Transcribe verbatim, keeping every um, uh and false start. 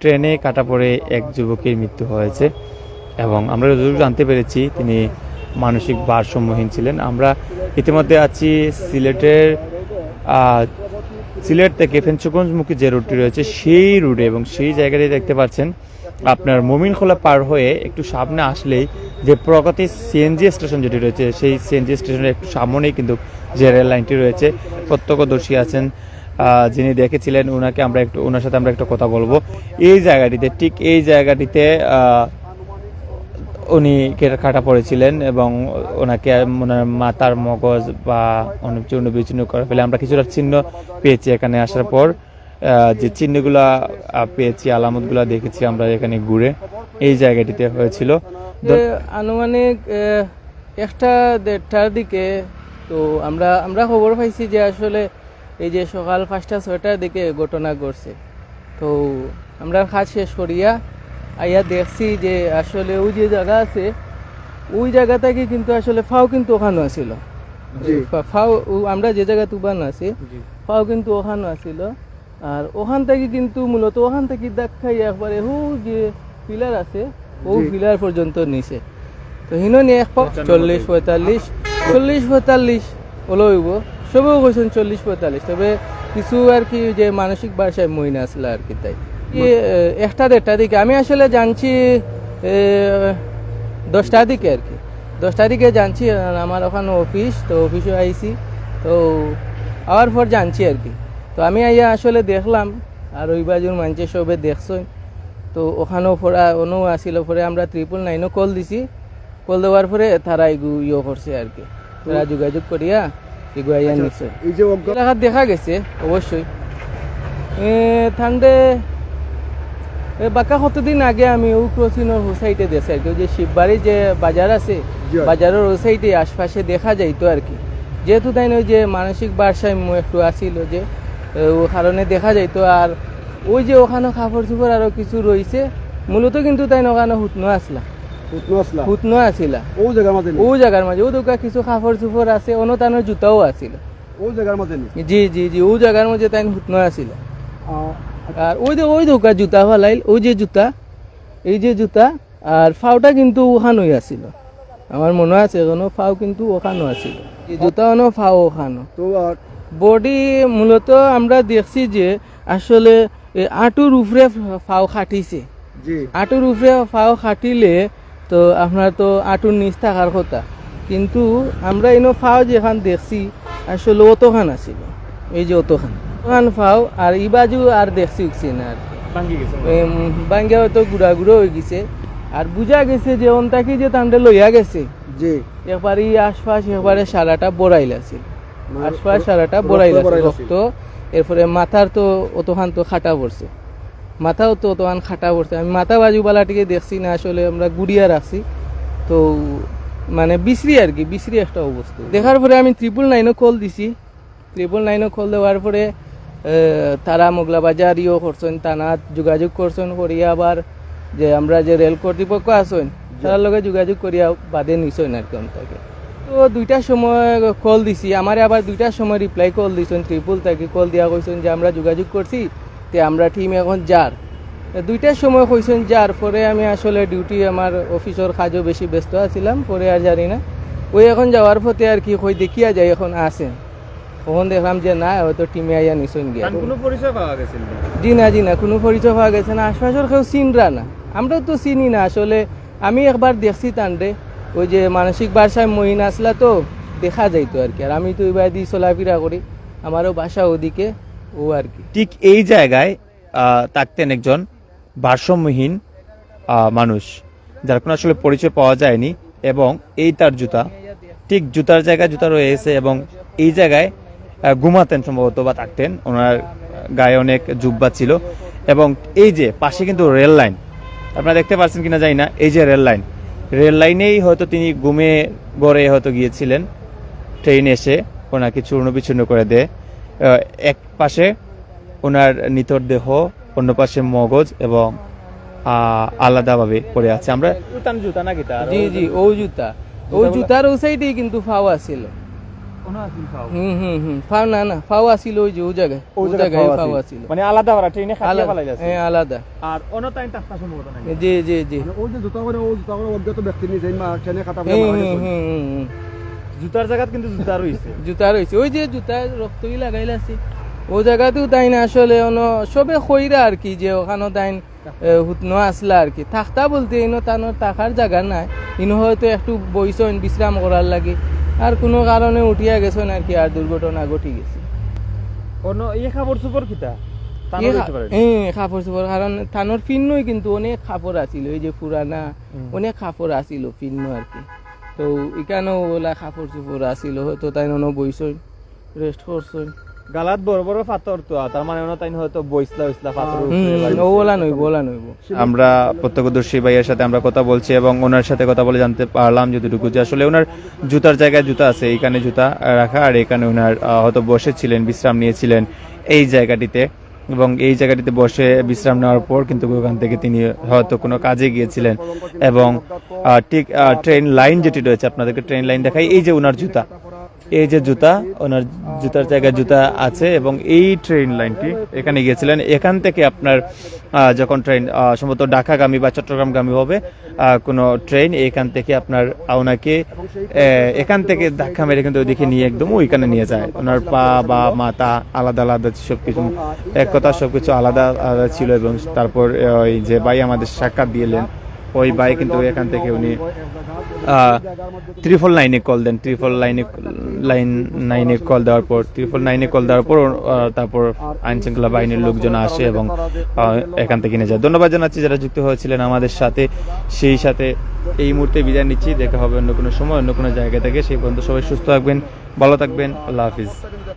ট্রেনে কাটা পড়ে এক যুবকের মৃত্যু হয়েছে এবং আমরা যতদূর জানতে পেরেছি, তিনি মানসিক ভারসাম্যহীন ছিলেন। আমরা ইতিমধ্যে আছি সিলেটের, আহ, সিলেট থেকে ফেঞ্চুগঞ্জমুখী যে রোডটি রয়েছে, সেই রোডে, এবং সেই জায়গাটি দেখতে পাচ্ছেন, আপনার মমিনখোলা পার হয়ে একটু সামনে আসলেই যে প্রগতি সিএনজি স্টেশন যেটি রয়েছে, সেই সিএনজি স্টেশনের একটু সামনেই কিন্তু যে রেল লাইনটি রয়েছে, প্রত্যক্ষদর্শী আছেন, আহ, যিনি দেখেছিলেন, ওনাকে আমরা একটু, ওনার সাথে আমরা একটু কথা বলবো। এই জায়গাটিতে, ঠিক এই জায়গাটিতে, আহ, উনি কে-, কাটা পড়েছিলেন এবং ওনাকে, ওনার মাথার মগজ বা অন্য বিচ্ছিন্ন করে ফেলে। আমরা কিছুটা চিহ্ন পেয়েছি এখানে আসার পর, আহ, যে চিহ্নগুলা, আহ, পেয়েছি, আলামতগুলা দেখেছি আমরা এখানে ঘুরে, এই জায়গাটিতে হয়েছিল। এ, আনুমানিক, এ, একটা দেড়টার দিকে তো আমরা, আমরা খবর পাইছি যে আসলে এই যে সকাল পাঁচটা ছয়টার দিকে ঘটনা ঘটছে। তো আমরা কাজ শেষ করিয়া আইয়া দেখছি যে আসলে ওই যে জায়গা আছে, ওই জায়গা থেকে কিন্তু আসলে ফাও কিন্তু ওখানো আছিল। জি। ফা-, ফাও ও-, আমরা যে জায়গা তুবানো আছি, জি। ফাও কিন্তু ওখানো আছিল। আর ওখান থেকে কিন্তু মূলত ওখান থেকে ধাক্কাই একবারে হু যে পিলার আছে, ও জি। পিলার পর্যন্ত নিচে। তো হিনো নিয়ে এক পা-, পঁচানব্বই। চল্লিশ, পঁয়তাল্লিশ, চল্লিশ, পঁয়তাল্লিশ ওলো হইব। সবেও কইছেন চল্লিশ, পঁয়তাল্লিশ। তবে কিছু আর কি যে মানসিক ভারসাম্যহীন আসলে আর কি তাই। কি, এ, একটা দেড়টা দিকে। আমি আসলে জানছি, এ, দশটার দিকে আর কি। দশটার দিকে জানছি, কারণ আমার ওখানে অফিস, তো অফিসে আইছি। তো আওয়ার পর জানছি আর কি। তো আমি আইয়া আসলে দেখলাম, আর ওই বাজুর মানষে সবে দেখছইন। তো ওখানেও পড়া, অনো আসিল, পরে আমরা ট্রিপল নাইনও কল দিছি। কল দেওয়ার পরে তারা এগু ইয়ে করছে আর কি, তারা তো যোগাযোগ করিয়া এগু আইয়া আচ্ছা, নিছে। আচ্ছা। এই যে অজ্ঞা- এলাকাত দেখা গেছে অবশ্যই। এ, ঠান্ডে, এ, বাক্কা কতদিন আগে আমি ও ক্রসিংর ও সাইডে দেখছি আর কি, ওই যে শিববাড়ি যে বাজার আছে, জি। বাজারের ও সাইডে আশপাশে দেখা যাইতো আর কি। যেহেতু তাই না ওই যে মানসিক ভারসাম্য একটু আসিল যে, এ, ও কারণে দেখা যাইতো। আর ওই যে ওখানে কাপড় চোপড় আরো কিছু রইছে, মূলত কিন্তু তাই না ওখানে হুতনো আসলা। হুতনো আসলা? হুতনো আসিলা। ও জায়গার মাঝে নি? ও জায়গার মাঝে, ও দোকা কিছু কাপড় চোপড় আছে, অনো তানোর জুতাও আছিল। ও জায়গার মাঝে নি? জি, জি, জি, ও জায়গার মাঝে তাই হুতনো আসিলা। আহ, আর ওই দে-, ওই দোকা জুতা ফালাইল, ওই যে জুতা, এই যে জুতা, আর ফাওটা কিন্তু ওখানোই আছিল। আমার মনে আছে এখনো, ফাও কিন্তু ওখানো আছিল। এই জুতা অনো, ফাও ওখানো। তো আর বডি মূলত আমরা দেখছি যে আসলে এই আঁটুর উপরে ফা-, ফাও খাটিছে। জি। আঁটুর উপরে ফাও খাটিলে তো আপনার তো আঁটুর নিচ থাকার কথা, কিন্তু আমরা ইনো ফাও যেখান দেখছি আসলে অতখান আছিল, এই যে অতখান, অতখান ফাও। আর ই বাজু আর দেখছি উঠছি না আর কি। ভাঙ্গি গেছে। এম, ভাঙ্গিয়া হয়তো গুড়া গুড়ো হয়ে গেছে। আর বুঝা গেছে যে অন থাকি যে তান্ডে লইয়া গেছে, জি। একবারে ই আশপাশ একবারে সারাটা বড়াইল আছিল। মানে আশপাশ সারাটা রক্ত বড়াইল আছিল, বড়াইল আছিল। রক্ত। এরপরে মাথার তো অতখান তো খাটা পড়ছে, মাথাও তো অতখান খাটা পড়ছে। আমি মাথা বাজু বালাটিকে দেখছি না, আসলে আমরা গুড়িয়া রাখছি। তো মানে বিশ্রী আর কি, বিশ্রী একটা অবস্থা। দেখার পরে আমি ট্রিপল নাইনও কল দিছি। ট্রিপল নাইনও কল দেওয়ার পরে, এ, তারা মোগলা বাজার ইয়েও করছেন, থানাত যোগাযোগ করছেন, করিয়া আবার যে আমরা যে রেল কর্তৃপক্ষ আছেন, জি। তারার লগে যোগাযোগ করিয়া বাদে নিছেন আর কি অন থাকি। তো দুইটার সময় কল দিছি, আমারে আবার দুইটার সময় রিপ্লাই কল দিছেন, ট্রিপল থাকি কল দিয়া কইছেন যে আমরা যোগাযোগ করছি, তে আমরা টিম এখন যার। দুইটার সময় কইছেন যার, পরে আমি আসলে ডিউটি, আমার অফিসের কাজও বেশি ব্যস্ত আছিলাম, পরে আর জানি না। ওই এখন যাওয়ার পথে আর কি কই দেখিয়া যাই, এখন আছেন। তখন দেখলাম যে না, হয়তো টিমে আইয়া নিছেন গিয়া। তান কোনো পরিচয় পাওয়া গেছে না? জি না, জি না, কোনো পরিচয় পাওয়া গেছে না। আশপাশের কেউ চিনরা না, আমরাও তো চিনি না আসলে। আমি একবার দেখছি তানরে, ওই যে মানসিক ভারসাম্যহীন আসলা তো, দেখা যাইতো আর কি। আর আমি তো ওই বায়দি চলাফেরা করি, আমারও বাসা ওদিকে, ও আর কি। ঠিক এই জায়গায়, আহ, থাকতেন একজন ভারসাম্যহীন, আহ, মানুষ, যার কোনো আসলে পরিচয় পাওয়া যায়নি। এবং এই তার জুতা, ঠিক জুতার জায়গায় জুতা রয়েছে এবং এই জায়গায়, আহ, ঘুমাতেন সম্ভবত বা থাকতেন। ওনার গায়ে অনেক জুব্বা ছিল এবং এই যে পাশে কিন্তু রেল লাইন, আপনারা দেখতে পাচ্ছেন কিনা জানি না, এই যে রেল লাইন, রেল লাইনেই হয়তো তিনি ঘুমে ঘরে হয়তো গিয়েছিলেন। ট্রেন এসে ওনাকে চূর্ণ বিচূর্ণ করে দেয়। আহ, এক পাশে ওনার নিথর দেহ, অন্য পাশে মগজ এবং, আহ, আলাদাভাবে পড়ে আছে। আমরা তান জুতা নাকি তার? জি, জি, ও জুতা, ও জুতাগুলা? জুতার ও সাইডেই কিন্তু ফাও আছিল। হুম, হুম, হুম। ফাও না, না, ফাও আছিল ওই যে, ওই জায়গায়। ওই ওই জায়গায় জায়গায় ফাও ফাও আছিল। আছিল। মানে আলাদা ওরা ট্রেনে খাটিয়ে আলাদা, ফালাইল আছে। হ্যাঁ, আলাদা। আর অন্য টাইম তাকতা সম্ভবত নাই। জি, জি, জি। মানে ওই যে জুতা করে, ওই জুতা করে অজ্ঞাত ব্যক্তি নিয়ে যেই মা-, ট্রেনে খাটা পড়ে হুম, মারা হুম, গেছে। হুম, হুম, হুম। জুতার জায়গাত কিন্তু জুতা রইছে। জুতা রইছে। ওই যে জুতা রক্তই লাগাইল আছে। ওই জায়গাতেও তাইন আসলে অনো সবে কইরা আর কি যে ওখানো তাইন, এ, হুতনো আসলা আর কি। থাকতা বলতে ইনো তানোর থাকার জায়গা নাই। ইনো হয়তো একটু বইছইন বিশ্রাম করার লাগি। আর কোনো কারণে উঠিয়া গেছইন আর কি, আর দুর্ঘটনা ঘটি গেছে। অন্য এই কাপড় চোপড় কিতা? তানও এই কা-, দিতে পারেন। এই কাপড় চোপড়, কারণ তানোর ফিন্নই কিন্তু অনেক কাপড় আছিল, এই যে পুরানা, হুম। অনেক কাপড় আছিল ফিন্ন আর কি। তো এখানেও ওলা কাপড় চোপড় আছিল, হয়তো তাইন অনো বইছইন, রেস্ট করছইন। গালাত বড় বড় পাথর তো, তার মানে অনো তাইন হয়তো বইছলা, বইছলা পাথর হুম, উপরে হুম, বাড়ি ও ওলা দিছে। নইব, ওলা নইব। আমরা প্রত্যক্ষদর্শী ভাইয়ের সাথে আমরা কথা বলছি এবং ওনার সাথে কথা বলে জানতে পারলাম যতটুকু যে আসলে ওনার জুতার জায়গায় জুতা আছে, এইখানে জুতা রাখা, আর এখানে ওনার, আহ, হয়তো বসেছিলেন, বিশ্রাম নিয়েছিলেন এই জায়গাটিতে। এবং এই জায়গাটিতে বসে বিশ্রাম নেওয়ার পর কিন্তু ওখান থেকে তিনি হয়তো কোনো কাজে গিয়েছিলেন এবং, আহ, ঠিক, আহ, ট্রেন লাইন যেটি রয়েছে, আপনাদেরকে ট্রেন লাইন দেখাই। এই যে ওনার জুতা, এই যে জুতা, ওনার জুতার জায়গায় জুতা আছে এবং এই ট্রেন লাইনটি এখানে গিয়েছিলেন। এখান থেকে আপনার, আহ, যখন ট্রেন, আহ, সম্ভবত ঢাকাগামী বা চট্টগ্রামগামী হবে, আহ, কোনো ট্রেন, এখান থেকে আপনার, আহ, ওনাকে, আহ, এখান থেকে ধাক্কা মেরে কিন্তু ওইদিকে নিয়ে একদম ওইখানে নিয়ে যায়। ওনার পা বা মাথা আলাদা আলাদা সব কিছু, এক কথা সব কিছু আলাদা আলাদা ছিল। এবং তারপর, আহ, ওই যে ভাই আমাদের সাক্ষাৎ দিলেন, ওই ভাই কিন্তু এখান থেকে উনি, আহ, ট্রিপল নাইনে কল দেন। ট্রিপল লাইনে, লাইন নাইনে কল দেওয়ার পর, ট্রিপল নাইনে কল দেওয়ার পর, আহ, তারপর আইন শৃঙ্খলা বাহিনীর লোকজন আসে এবং, আহ, এখান থেকে নিয়ে যায়। ধন্যবাদ জানাচ্ছি যারা যুক্ত হয়েছিলেন আমাদের সাথে। সেই সাথে এই মুহূর্তে বিদায় নিচ্ছি। দেখা হবে অন্য কোনো সময়, অন্য কোনো জায়গা থেকে। সেই পর্যন্ত সবাই সুস্থ থাকবেন, ভালো থাকবেন। আল্লাহ হাফিজ।